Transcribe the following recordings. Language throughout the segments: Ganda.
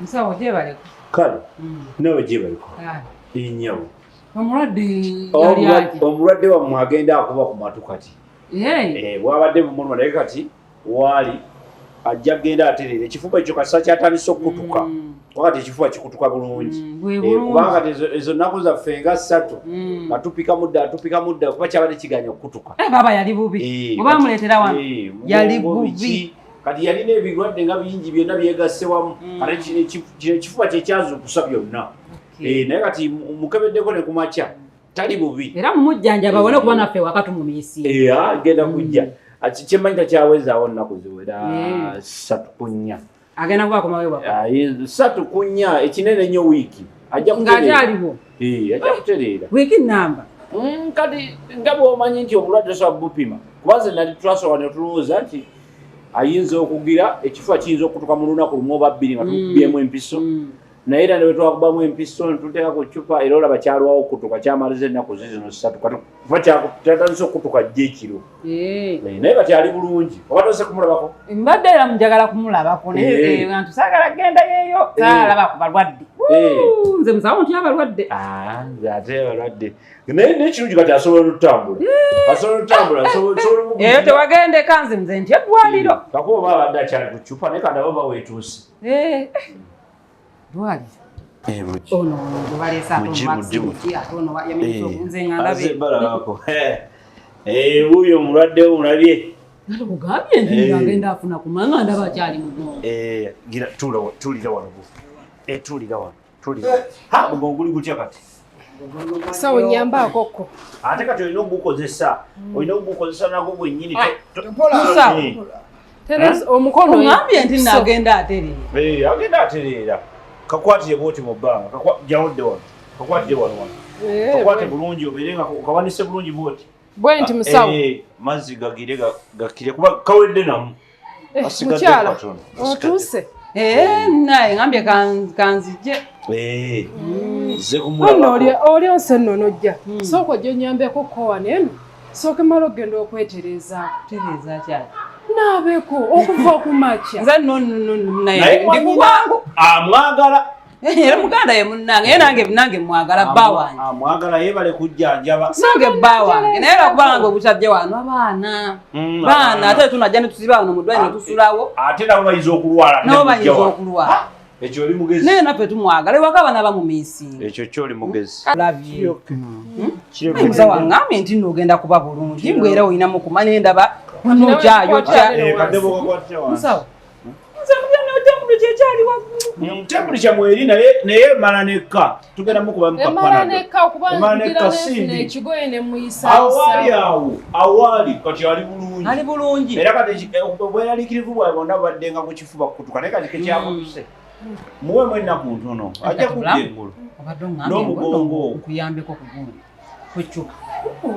Musawo, gyebaleko. Kale nawe gyebaleko enyawo. Omulwadde yali atya? Omulwadde wammwe agenda akuba ku matu kati. Hey. Eh, bwabadde bumuluma, naye kati waali ajja kgenda atereera. Ekifuba ekyo kasita kyatandise okukutuka, wakati ekifuba kikutuka bulungi. Bwe Eh, bulungi. Kubanga kati ezo nnaku zaffe nga 3 nga tupika mudda, tupika mudda, kuba kyabadde kiganya okukutuka. Eh, baba yali bubi. Eh, Oba amuleetera wano. Eh, Yali mugongo bubi. biki. Kati yalina ebirwadde nga bingi, byonna byegasse wamu. Kati kino ekifuba kyekyazuukusa byonna. Okay. Eh, naye kati mukebeddeko ne kumakya tali bubi. Era mumujjanjaba wone, kuba naffe waka tumumiisi. Eh, agenda kujja. Ati kyemmanyi takyawezaawo nnaku ziwera 3 ku 4. Agenda kuba akomawo ewaka. Ah, 3 ku 4, ekinene nnyo wiiki, ajja kutereera. Ng'akyaliwo. Eh, ajja kutereera. Wiiki namba. Kati nga bw'omanyi nti obulwadde tosobola bupima, kuba nze nali twasooka ne tulowooza nti ayinza okugira ekifuba kiyinza okutuka mu lunaku lumu oba 2 nga tukubyemu empiso, naye era ne bwe twakubamu empiso ne tuteeka ku ccupa, era olaba kyalwawo okutuka, kyamaliza ennaku zizino 3. Kati kuba kyatandise okutuka jjo ekiro. Eh. Eh, naye kati ali bulungi. Oba tose kumulabako? Mbadde era njagala kumulabako, naye Eh. ntu saagala genda yeeyo, saalaba ku balwadde. Eh. Wuu, nze musawo ntya abalwadde. Ah, nze ate abalwadde, naye nekirungi kati asobola n'otutambula, asobola n'otutambula, asobola Eyo tewagendeka, nze ntya eddwaliro. Kakuba oba abadde akyali ku ccupa, naye kandi aba baweetuuse. Eh, ddwaliro ono gwe baleese ate Mugi, ono mugi, accident, ate ono yamenyese ogunze nga ndabe. Balabako wuuyo omulwadde wo, mulabye? Ate kugambye nti Eh. agenda afuna kumanga, ndaba akyali mugongo. Gira tuulira wano bu. Tuulira wano, tuulira. Ha, mugongo guli gutya kati? Sawo, nyambaako ko. Ate kati olina ogukozesa, olina ogukozesa nagwo gwennyini. Musawo. Eh, Tereza omukono. Ogambye nti nagenda atereera. Eh, agenda atereera. Kakwatire bwoti mu bbanga. Jawodde wano, kakwatire wano wano. Eh, Kakwate bulungi, obeere nga kawanise bulungi bwoti. Bwe nti, musawo? Eh, mazzi gagire gakire, kuba kawedde namu. Eh, Asigadde mukyala katono. otuuse. Eh, naye ngambye kanzije. Eh, nze Nno kumulabako. oli onse nno nojja, sooka ojja onyambeko ko wano eno, sooka mala okugenda okwetereezaako. Tereeza kyali? Naabeko okuva ku makya. Nze nno nno nno Naye naye ndi mwanyina- kuwangu. Amwagala. Era muganda ye munnange, naye nange mwagala, bba wange. Amwagala, yeebale kujjanjaba. Nange bba wange, naye lwakubanga obukyajje wano abaana baana Abaana. ate tunajja ne tusiba wano mu ddwaliro, tusulawo. Ate nabo bayinza okulwala. Nabo bayinza okulwala. Ekyo oli mugezi. Naye naffe tumwagala, ewaka abaana bamumiisinga. Ekyo kyoli mugezi. Labye musawo aŋŋambye nti nno ogenda kuba bulungi, mbwe era olinamu kumanya endaba nokyayotya. Eh, kaddebo kakwatira wansi. Musawo, nze mubyanotemulu kyekyali waggulu. Temperature mweri, naye emala nekka, tugenda mukubamu Emala kapanado. nekka, okuba Emala ngira nekka, nenfuna simbi. ekigoye ne Awaali muyisaayisa. awo awaali kati ali bulungi. Ali bulungi. Era kati obweraliikirivu bwabwe bwonna bubaddenga ku kifuba kukutuka, naye kati kekyakutuse. Muweemu ennaku ntono, ajja kudda engulu. Obadde oŋŋambye N'omugongo ogwo. nkuyambeko ku gundi, ku ccupa.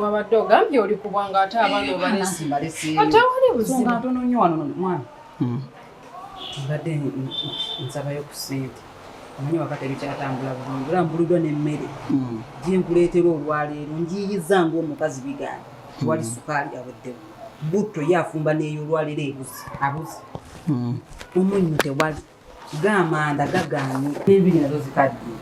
Wabadde ogambye oli kubwanga, ate abaana obalesi. Mbaleseeyo. Ate awali buzibu. Songa ntono nnyo wano nono mwana. Mbadde nsabayo ku ssente. Omanyi waka tebikyatambula bulungi, era mbuluddwa n'emmere gyenkuleetera olwaleero njiyiza ng'omukazi bigaana. Tewali sukaali, aweddewo. Butto ye afumba n'ey'olwaleero ebuzi abuzi. Omunnyo tewali, gaamanda gagaanye, n'enviiri nazo zikaddiye.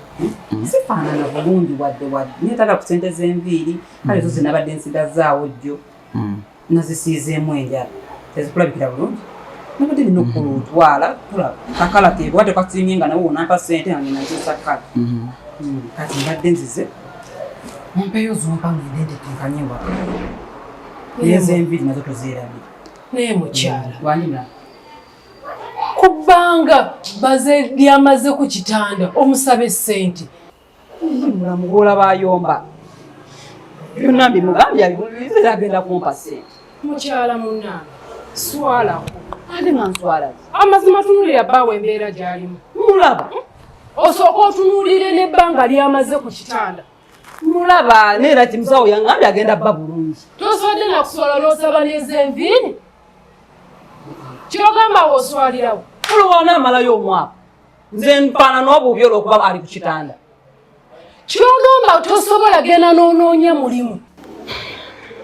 Sifaanana bulungi wadde wadde. Neetaaga ku ssente z'enviiri. Kale zo zinabadde nsigazaawo jjo, nazisiizeemu enjala, tezikulabikira bulungi. Nabadde nina okukola otwala tulaba kakala keekuba tekasiimye nga nawe onampa ssente nga ngenda nkyusa kala. Kati mbadde nzize mumpeeyo zompa ngende ntetenkanye waka, n'ezenviiri nazo tozeerabira. Naye mukyala, Wanyina. Ku bbanga baze lyamaze ku kitanda omusaba essente? Mulamu gwolaba ayomba, byonna mbimugambye, abiwuliriza, era agenda kumpa ssente. Mukyala munnange, swalako. Ate nga nswalazi? Amazima, tunulira bbaawe embeera gy'alimu. Mulaba. Osooka otunuulire n'ebbanga lyamaze ku kitanda. Mulaba, neera kimusawo yaŋŋambye agenda bba bulungi. Tosobodde nakuswala n'osaba n'ez'enviiri? Kyogamba wooswalirawo? Olwowana amalayo omwaka, nze mpaana n'obubi olwokuba ali ku kitanda. Kyogamba tosobola genda n'onoonya mulimu?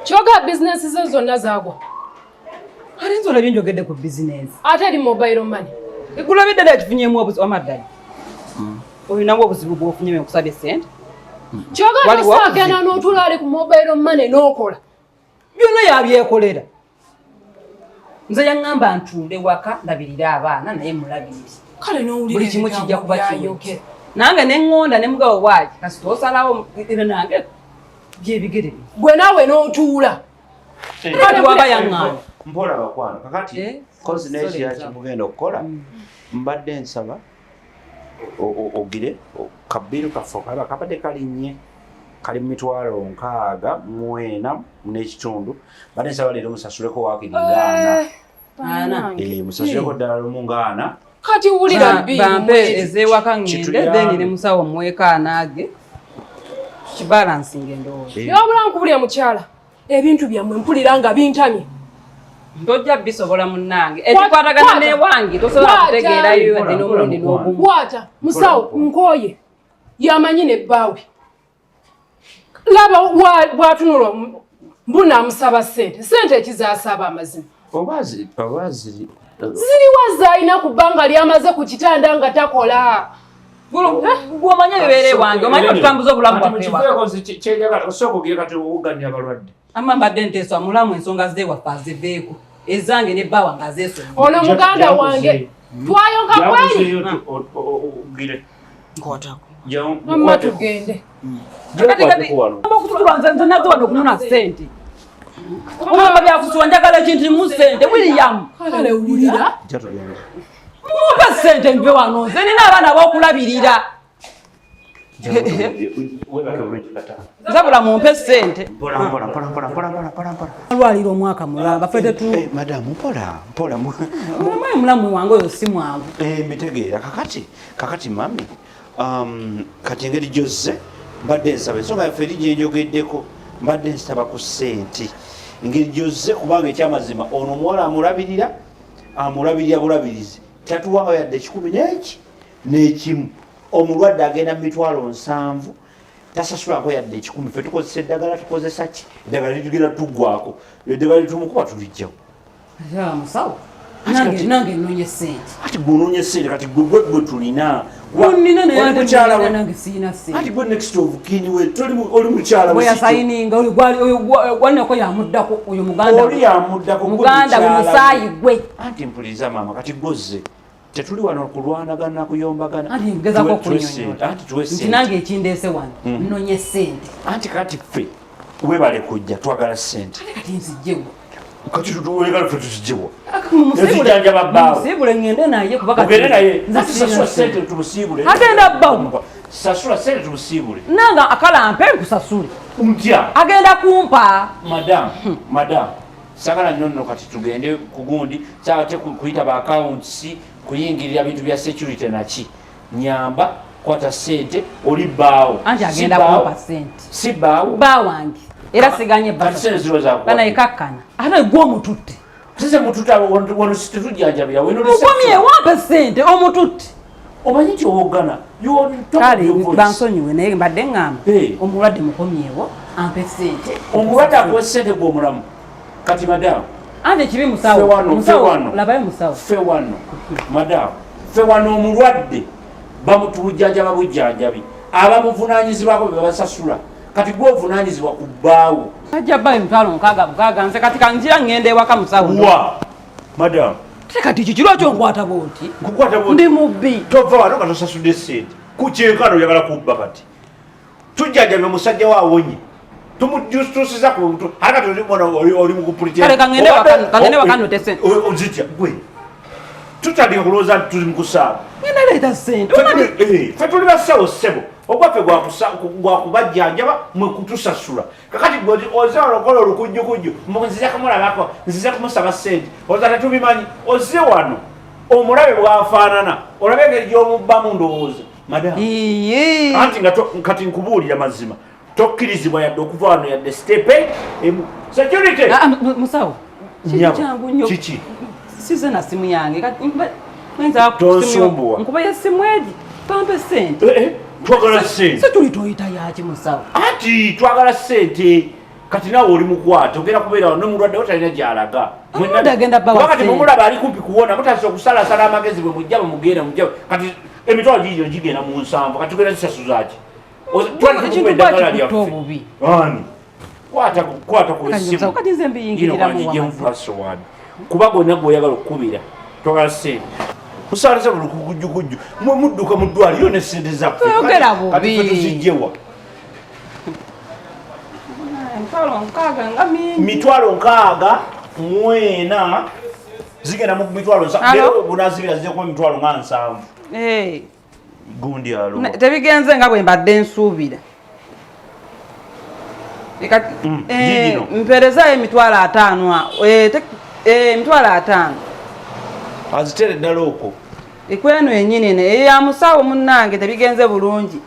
Kyogamba bizinesi zo zonna zaagwa? Ate nze olabye njogedde ku bizinensi? Ate eri mobile money. Eggulo biddala ekifunyemu obuzibu amaddala. Olinawo obuzibu bw'ofunye nkusabye ssente. Kyogamba Waliwo osaagenda n'otuula ali ku mobile money n'okola. Byonna yabyekolera. Nze yaŋŋamba ntuule waka ndabirire abaana naye mulabirire. Kale n'owulira Buli kimu ebigambo kijja kuba kiwedde. by'ayogera. Nange ne ŋŋonda ne mugabo bwaki kasita osalawo era nange byebigere bye. Gwe naawe n'otuula. Kati waba yaŋŋaana. Mpola bakwano kakati Eh, kozi sorry, n'ekirala nzaba. kyemugenda okukola mbadde nsaba ogire kabiru kaffe kaba kabadde kalinnye kali mu 645 mbadde nsaba leero musasuleko waakiri ngaana. Ana. Musasuleko ddala lumu ngaana. Kati wulira bbi. Bampe ez'ewaka ŋŋende Kituyambe. then ne musawo muweeko anaage kibalansinga endowooza. Yabula nkubulira mukyala. Ebintu byammwe mpulira nga bintamye. Tojja bisobola munnange ekikwatagana Kwata. n'ewange tosobola Kwata. kutegeerayo Mpola, yadde mpola, n'omulundi mukwano. n'ogumu. Kwata musawo nkooye yamanyi ne bbaawe. Laba bw'atunula mbuna amusaba ssente. Ssente ekizaasaba amazima. Oba ziri Ziriwa z'alina ku bbanga ly'amaze ku kitanda nga takola. Gw'omanyi ebibeera ewange omanyi otutambuza obulamu bwaffe ewaka. Kyenjagala osooka ogire kati owugganira abalwadde. Amma mbadde nteesa mulamu ensonga z'ewaffe aziveeko ezange ne bba wange azeesonyiwe. Ono muganda wange twayonka kweri. Ogire Nkwatako. Amma tugende. Okutulwa nze nazze wano okunona ssente. Ogamba byakusuwa njagala ekintu mu ssente William. Kale wulira. Mumpe ssente nve wano nze nina abaana ab'okulabirira. Nzabula mumpe ssente. Mpola mpola mpola mpola mpola mpola mpola mpola. Alwalira omwaka mulamba ffe tetu. Madamu mpola mpola. Omanyi mulamu wange oyo si mwangu. Mbitegeera kakati mami kati engeri gyozze mbadde nsaba ensonga yaffe eri gyenjogeddeko mbadde nsaba ku ssente engeri gyozze kubanga ekyamazima ono omuwala amulabirira amulabirira bulabirizi tatuwanga yadde 10 n'eki n'ekimu omulwadde agenda mu 700,000 tasasulako yadde 1,000 ffe tukozesa eddagala tukozesa ki eddagala litugenda tuggwako eddagala litumukuba tulijjawo. Musawo nange nnoonya ssente. Ati gwe onoonya ssente kati gwe gwe tulina. Nnina naye Oli ate mukyala nnina we. nange sirina ssente. Ati gwe next of kin we oli mukyala Bwe we yasayininga oyo gwali oyo gwalinako yamuddako oyo muganda Oli yamuddako gwe muganda we mukyala we. musaayi gwe. Anti mpuliriza maama kati gwozze tetuli wano kulwanagana kuyombagana. Anti ngezaako Tuwe okunnyonnyola. ssente, anti tuwe Nti ssente. nange ekindeese wano nnonye ssente. Anti kati ffe webale kujja twagala ssente. Ate kati nzijjewo. Kati tuwegala ffe tuzijjewo. Ezijjanjaba bbaawe. Musiibule ŋŋende naye kuba kati Ogende naye nze anti sirina sasula ssente. ssente tumusiibule. Agenda bbawo. Sasula ssente tumusiibule. Nange akala mpe nkusasule. Ntya. Agenda kumpa. Madam, madam, sagala nnyo nno kati tugende ku gundi, saagala te kuyita ba accounts, kuyingirira bintu bya security naki. Nyamba, kwata ssente, oli bbaawo. Anti Si agenda bbaawo. kumpa ssente. Si bbaawo. Bba wange. Era siganye bba. Kati ssente ziro za kuwa. Bana yekakkana. Ate gwe omututte. Sise mututte wano tetujjanjabira. Weno reception. Okomye wampe ssente omututte. Omanyi nti owoggana. You are on top of Kale your voice. bansonyiwe naye mbadde ŋŋamba. Eh. Omulwadde mukomyewo ampe ssente. Omulwadde akuwa ssente gwe omulamu. Kati madam. Anti ekibi musawo. Ffe wano, ffe Musawo, wano. labayo musawo. Ffe wano. Madam. Ffe wano omulwadde bamutujjanjaba bujjanjabi. Abamuvunaanyizibwako be babasasula. Kati gwe ovunaanyizibwa ku bbaawo. Ajja bba 6,000 nze kati kanjira ŋŋenda ewaka musawo. Wa. Madam. Ate kati kiki lwaki onkwata bw'oti? Nkukwata bw'oti. Ndi mubbi. Tova wano nga tosasudde ssente. Ku kyenkano oyagala kubba kati. Tujjanjabye omusajja we awonye. Tumutuusiza ku muntu. Ate kati oli mwana oli mu kupulitira. Kale kangende waka nnote ssente. Ozitya gwe. Tutandika kulowooza nti tuli mu kusaaga. Ngenda leeta ssente. Ffe tuli basawo ssebo. Ogwaffe gwa kubajjanjaba mwe kutusasula. Kakati gwe oze wano okola olukujjukujju. Mbu nzize kumulabako, nzize kumusaba ssente. Oza tetubimanyi. Ozze wano. Omulabe bw'afaanana. Olabe engeri gy'omubbamu ndowooza. Madam. Iye. Anti nga kati nkubuulira mazima. Tokkirizibwa yadde okuva wano yadde step emu. Security! Musawo. Nnyabo. Kiki kyangu nnyo. Kiki? Size na simu yange. Kati nza Tonsumbuwa. Nkuba ya simu egi. Pampe ssente. Twagala ssente. Se tuli toyita yaki musawo? Anti twagala ssente. Kati naawe oli mukwate, ogenda kubeera wano nomulwadde wo talina gyalaga. Omulwadde agenda bba wa Kuba kati ssente. mumulaba ali kumpi kuwona, mutandise okusalasala amagezi bwe mujja bwe mugenda mujja. Kati emitwalo gigino gigenda mu 70, kati tugenda zisasuza ki? Twali Ekintu tukuba eddagala kwakikutte lyaffe. obubi. Ani? Kwata kwata ku essimu. Kati nze mbiyingiriramu. Gino Wamaze. Password. Kuba gonna gweoyagala okukubira twagala sente. Musalasa buli kugujjugujju, mwe mudduka mu ddwaliro ne sente zaffe. Toyogera Kati bubi. ffe tuzijjewa? 60,000 nga mingi. 64,000 zigenda mu 70,000. Alo? Leero bunazibira zijja kuba 70,000. Eh, Gundi alo. Tebigenze nga bwe mbadde nsuubira. Eh, Gigino. Mpeerezayo 50,000 eh, 50,000. Azitere ddala okwo. Ekweno yennyini eno eyo ya musawo munnange, tebigenze bulungi.